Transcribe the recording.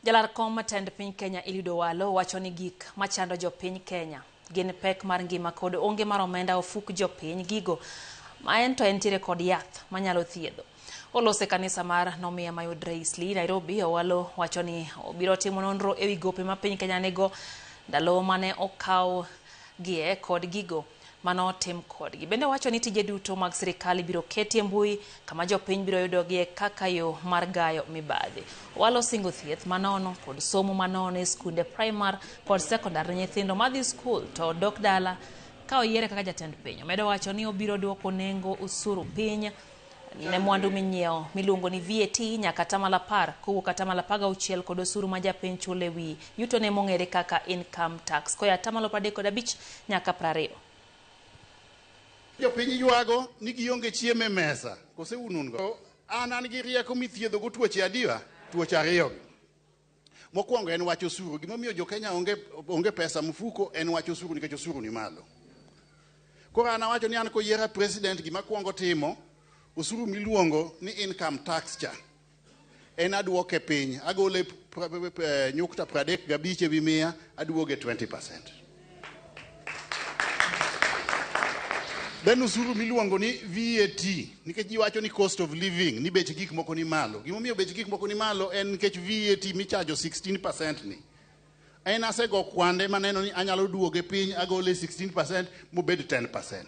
Jalar kom tend piny Kenya Eliud Owalo wacho ni gik machando jopiny Kenya gin pek mar ngima kod onge mar omenda ofuk jopiny gigo ma en to entiere kod yath manyalo thiedho. Olose kanisa mar Nomia mayudre Eastleigh, Nairobi, Owalo wacho ni obiro timo nonro ewi gope ma piny Kenya nigo ndalo mane okaw gie kod gigo manotim kodgi. Bende owacho ni tije duto mag sirikal ibiro keti e mbui kama jopiny biro yudogie kaka yo mar gayo mibadhi. Owalo singo thieth manono kod somo manono e skunde primar kod sekondar ne nyithindo madhi skul to dok dala ka oyiere kaka jatend piny. Omedo wacho ni obiro duoko nengo osuru piny ne mwandu minyiewo miluongo ni VAT nyaka atamalo 10 kowuok atamalo 16 kod osuru ma japiny chulo e wi yutone mong'ere kaka income tax koya atamalo 35 nyaka 20. Jopiny ywago ni gionge chiemo e mesa, kose unun go? An an gi rieko mithiedho go tuoche adiwa, tuoche ariyo. Mokwongo en wach osuru. Gimomiyo jo Kenya onge pesa mfuko en wach osuru nikech osuru ni malo. Koro an awacho ni an koyiera president gima kwongo timo osuru miluongo ni income tax cha en aduoke piny, agole nyukta 35 ewi mia aduoge 20%. Then osuru miluongo ni VAT, nikech ji wacho ni cost of living, ni bech gik moko ni malo. Gimomiyo bech gik moko ni malo en nikech VAT michajo 16% ni. En asego kwande maneno ni anyalo duoge piny agole 16% mobed 10%.